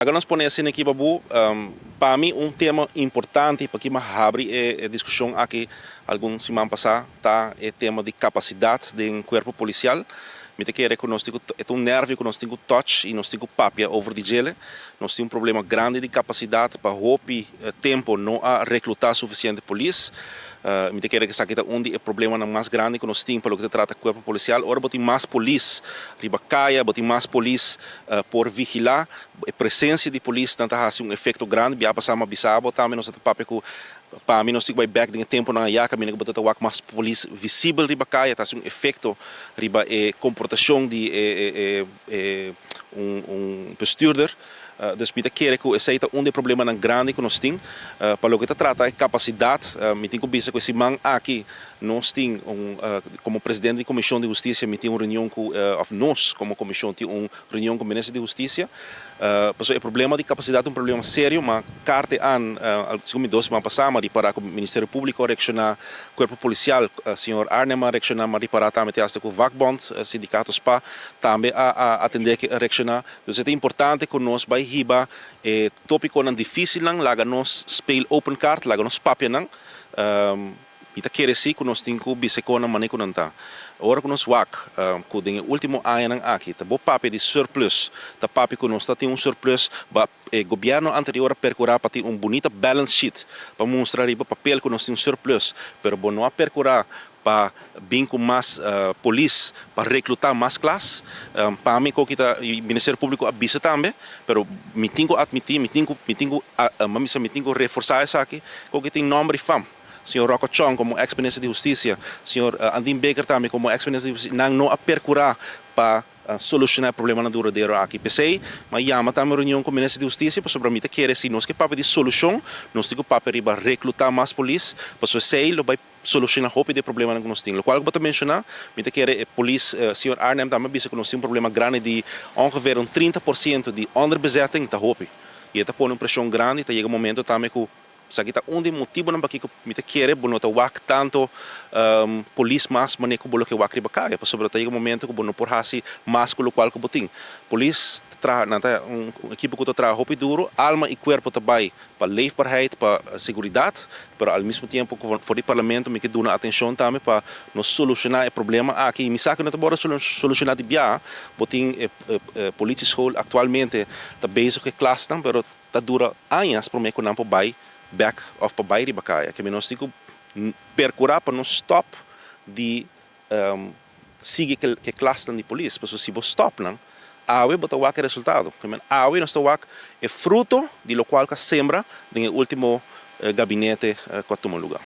Laga nos pone asina aki pa bo, pa mi un tema importante pa ki mi a habri e discusion aki algun siman pasa ta e tema di capacidad den cuerpo policial. Mi ta kere cu nos tin cu, e ta un nervio cu nos tin cu touch y nos tin cu papia over di djele. Nos tin un problema grandi di capacidad, pa hopi tempo no a recluta suficiente polis. Mi ta kere cu esaki ta un di e problemanan mas grandi cu nos tin pa loke ta trata cuerpo policial. Ora bo tin mas polis riba caya, bo tin mas polis por vigila. E presencia di polisnan ta haci un efecto grandi. Bia pasa mi a bisa bo tambe, nos ta papia cu pa mi nos tin cu bay bek den e temponan aya caminda cu bo ta wak mas polis visibel riba caya, ta haci un efecto riba e comportacion di e un bestuurder. Dus mi ta kere cu esey ta un di e problemanan grandi cu nos tin. Pa loke ta trata e capacidad, mi tin cu bisa cu e siman aki nos tin un, como presidente di Comision di Husticia mi tin un reunion cu, of nos como comision tin un reunion cu Minister di Husticia, pasobra e problema di capacidad ta un problema serio, ma carte an, segun mi 2 siman pasa, m'a ripara cu Ministerio Publico a reacciona, Cuerpo Policial, señor Arnhem a reacciona, m'a ripara tambe te hasta cu vakbond, Sindicato SPA, tambe a atende a reacciona. Dus e ta importante cu nos bay hiba e topiconan dificilnan, laga nos speel open kaart, laga nos papianan. Mi ta kere si cu nos tin cu bisa con nan mane cu nan ta. Ora cu nos wak cu den e ultimo añanan aki ta bo papia di surplus, ta papia cu nos ta tin un surplus, ba e gobierno anterior a percura pa tin un bunita balance sheet pa mustra riba papel cu nos tin un surplus, pero bo no a percura pa bin cu mas polis, pa recluta mas klas. Pa mi cu ta Ministerio Publico a bisa tambe, pero mi tin cu admiti, mi tin cu reforsa esaki, cu tin nomber y fam. Señor Rocco Chong como ex-minister di Husticia, señor Andin Bikker tambe como ex-minister di Husticia, nan no a percura pa soluciona e problema duradero aki. P'esey, m'a yama tambe reunion cu Minister di Husticia, pasobra mi ta kere si nos ke papia di solucion, nos tin cu papia riba recluta mas polis, pasobra esey lo bay soluciona hopi di problema cu nos tin. Locual cu bo ta menciona, mi ta kere polis, señor Arnhem tambe bisa cu nos tin un problema grandi di ongeveer un 30% di onderbezetting, ta hopi. Y ta pone un presion grandi, ta yega un momento tambe cu esaki ta un di motibonan pakico mi ta kere bo no ta wak tanto polis mas mane cu bo lo ke wak riba caya, pasobra ta yega un momento cu bo no por haci mas cu locual cu bo tin. Polis ta traha, nan ta un ekipo cu ta traha hopi duro, alma y cuerpo ta bay pa leefbaarheid, pa seguridad, pero al mismo tempo for di Parlamento mi ke duna atencion tambe pa nos soluciona e problema aki. Y mi sa cu no ta por soluciona di bia, bo tin e politieschool actualmente ta bezig cu e klasnan, pero ta dura añas prome cu nan por bay back of pa bay riba caya. Ke nos tin cu percura pa no stop di sigui cu e klasnan di polis. Pasobra si bo stop nan, awe bo ta wak e resultado. Awe nos ta wak e fruto di locual cu a sembra den e ultimo gabinete cu a tuma lugar.